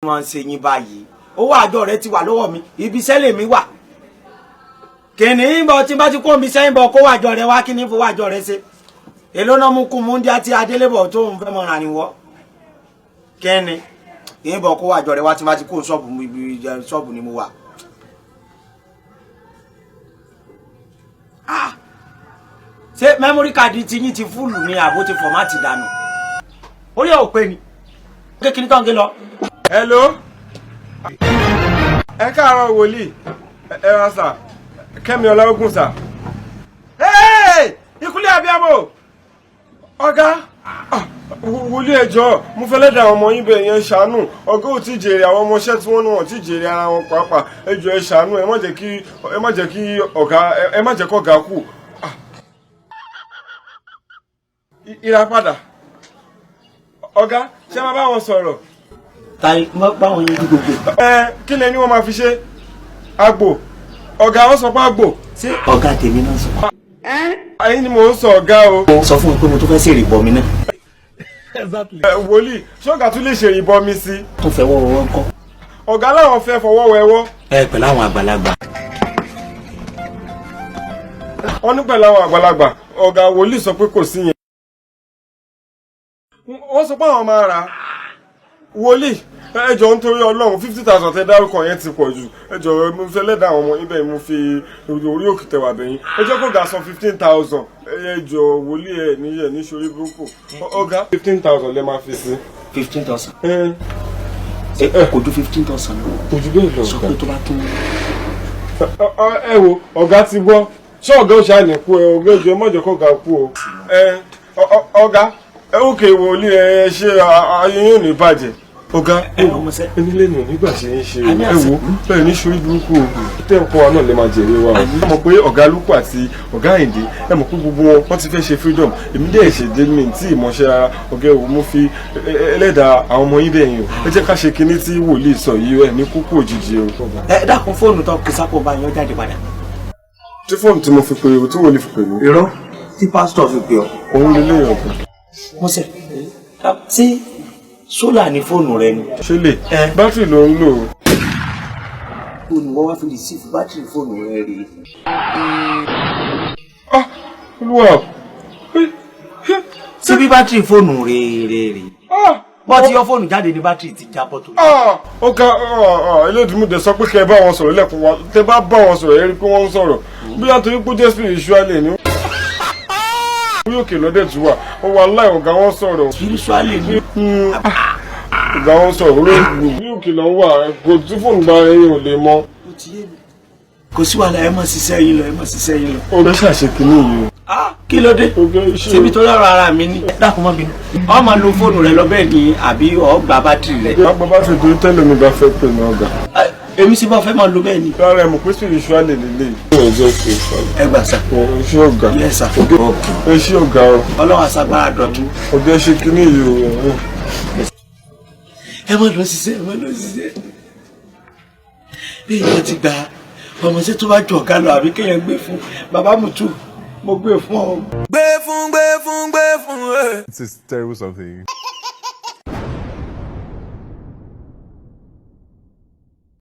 Wọ́n ń ṣe yín báyìí. Owó àjọ rẹ ti wà lọ́wọ́ mi, ibi iṣẹ́ lèmi wà. Kìnì ń bọ̀ tí bá ti kó mi sẹ́yìn bọ̀, kó àjọ rẹ wá. Kí ní fowó àjọ rẹ ṣe? Èló náà mú kún mú ń dí àti adélébọ̀ tó ń fẹ́ mọ́ ra níwọ́? Kíni kì í bọ̀, kó àjọ rẹ wá tí bá ti kó ṣọ́ọ̀bù, ibi ṣọ́ọ̀bù ni mo wà. Ah! Ṣé memory card ti yín ti full ni àbó ti format dànù? Orí ẹ̀ ò pé ni kékeré tó ń gé lọ. Hello, ẹ káàárọ̀ wòlíì, ẹ ra sà, Kẹ́mi Ọláògùn sà. Ìkúlẹ̀ abiyamọ ọ̀gá. Ah, wòlíì, ẹ jọ̀ọ́, mo fẹ́ lẹ́dàá àwọn ọmọ yín bẹ́ẹ̀ yẹn, ṣàánú. Ọ̀gá ò tí jèrè àwọn ọmọọṣẹ́ tí wọ́n ní wọ́n tí jèrè ara wọn pàápàá. Ẹ jọ̀ọ́, ẹ ṣàánú, ẹ má jẹ́ kí ọ̀gá, ẹ má jẹ́ kọ́gá kú. Ah. Ìràpadà ọ̀gá, ṣé máa bá wọn sọ̀rọ̀? Táyé báwọn yẹn gbogbo. Ẹ kí lẹ ní wọ́n máa fi ṣe àgbò? Ọ̀gá, wọ́n sọ pé àgbò. Ṣé ọ̀gá tèmi náà sọ? Ẹ̀yin ni mò ń sọ, ọ̀gá o. Sọ fún mi pé mo tún fẹ́ ṣèrè bọ̀ mi náà. Ẹ, wòlíì, ṣọ́gà tún lè ṣe ìbọn mi sí? Tó fẹ́ wọ́wọ́ ńkọ́? Ọ̀gá láwọn fẹ́ fọwọ́ wẹwọ́. Ẹ pẹ̀lú àwọn àgbàlagbà. Wọ́n ní pẹ̀lú àwọn àgbàlagbà. Ọ̀gá, wòlíì sọ pé kò sí yẹn. Wọ́n sọ pé àwọn máa rà á. Wòlíì, ẹ jọ̀ọ́, nítorí Ọlọ́run, 50,000 tẹ dárúkọ yẹn ti pọ̀ jù. Ẹ jọ̀ọ́, mo fẹ́ lẹ́dàá àwọn ọmọ ibẹ̀, mo fi orí òkè tẹwà bẹ̀yìn. Ẹ jẹ́ kó ga san 15,000. Ẹ jọ̀ọ́ wòlíì, ẹ níyẹ ní sórí burúkú. Ọ̀gá, 15,000 lẹ máa fi sí. 15,000? Ẹ. Ṣé kò ju 15,000 lọ? Kò jù bẹ́ẹ̀ lọ. Sọ pé tó bá tún. Ẹ wo, ọ̀gá ti gbọ́. Ṣé ọ̀gá ò ṣáà ní kú? Ẹ ọ̀gá, ẹjọ́, ẹ má jẹ́ kó ọ̀gá kú o. Ẹ ọ̀gá ẹ, òkè wòlíì, ẹ ṣe ayé yóò ní bàjẹ́. Ọ̀gá, Ẹ ọmọ sẹ́. Onílé mi ò nígbà ṣe ń ṣe o. Àmì Ẹ àṣẹ. wo, bẹ́ẹ̀ ní sórí burúkú o. Tẹ́ ń kọ́ wa náà lè máa jèrè wa o. Ẹ mọ̀ pé ọ̀gá Lúkù àti ọ̀gá Àyìndé, ẹ mọ̀ pé gbogbo wọn, wọ́n ti fẹ́ ṣe freedom. Èmi dẹ̀ ṣe dé mi tí ìmọ̀ṣẹ́ rárá. Ọ̀gá, ẹ wo, mo fi ẹlẹ́dàá àwọn ọmọ yín bẹ̀yìn o. Ẹ jẹ́ ká ṣe kinní tí wòlíì sọ yìí, ẹ ní kúkú òjijì o. Ẹ dákun, fóònù tó kì sápò bá yan jáde padà. Tí fóònù tí mo fi pè, tí wòlíì fi pè mí? Irọ́, tí pásítọ̀ fi pè ọ́. Òun lè léyìn ọ̀gá. Mọ́sẹ̀, ṣé solar ní fóònù rẹ ni? Ṣé lè Ẹ. Bátìrì ló ń lò ó. Fóònù wọ́n wá fi receive bátìrì fóònù rẹ rèé. Ah, olúwa o. Ṣé bí bátìrì fóònù rẹ rè rè? Ah! Wọ́n ti yọ fóònù jáde ní bátìrì ti jábọ́ tó. Ah, ọ̀gá, elédùnmúdẹ sọ pé kẹ́ ẹ bá wọn sọ̀rọ̀ lẹ́kùn wa. Tẹ́ bá bá wọn sọ̀rọ̀, ẹ rí i pé wọ́n ń sọ̀rọ̀ bóyá torí pé ó jẹ́ spiritually ni orí òkè lọ́dẹ̀ tún wà. Ó wà láì, ọ̀gá, wọn sọ̀rọ̀. Spiritually ni. Ọ̀gá, wọn sọ̀rọ̀, orí òkè lọ́ wà. Kò tí fóònù bá ẹyin ò lè mọ. Ó ti yé mi. Kò sí wàhálà, ẹ mọ̀ ṣiṣẹ́ yín lọ, ẹ mọ̀ ṣiṣẹ́ yín lọ. Ọ̀gá, ṣàṣe kìíní yìí o. Ah, kí ló dé? Ọ̀gá, iṣẹ́. Ṣébi tó lọ́rọ̀ ara mi ní. Dákun, má bínú. Ọ máa lo fóònù rẹ lọ bẹ́ẹ̀ ni, àbí ọ gba bátìrì rẹ? Má gba bátìrì torí tẹ́lẹ̀ mi bá fẹ́ pè ní ọ̀gá. Ah, èmi sì bá fẹ́ máa lo bẹ́ẹ̀ ni. Rárá, ẹ mọ̀ pé spiritually lélẹ̀. Ẹ jẹ́ spiritually. Ẹ gbà sá. Ẹ ṣé ọ̀gá. Yes, sir. Ẹ ṣé ọ̀gá o. Ọlọ́run àṣàgbára dọ̀tún. Ọ̀gá, ẹ ṣe kìíní yìí o. Ẹ má lọ ṣiṣẹ́, ẹ má lọ ṣiṣẹ́. Bí èèyàn ti gba ọmọọṣẹ́ tó bá ju ọ̀gá lọ, àbí kéèyàn gbé fún bàbá Mutu, mo gbé fún ọ. Gbé fún, gbé fún, gbé fún ẹ. It's a terrible something.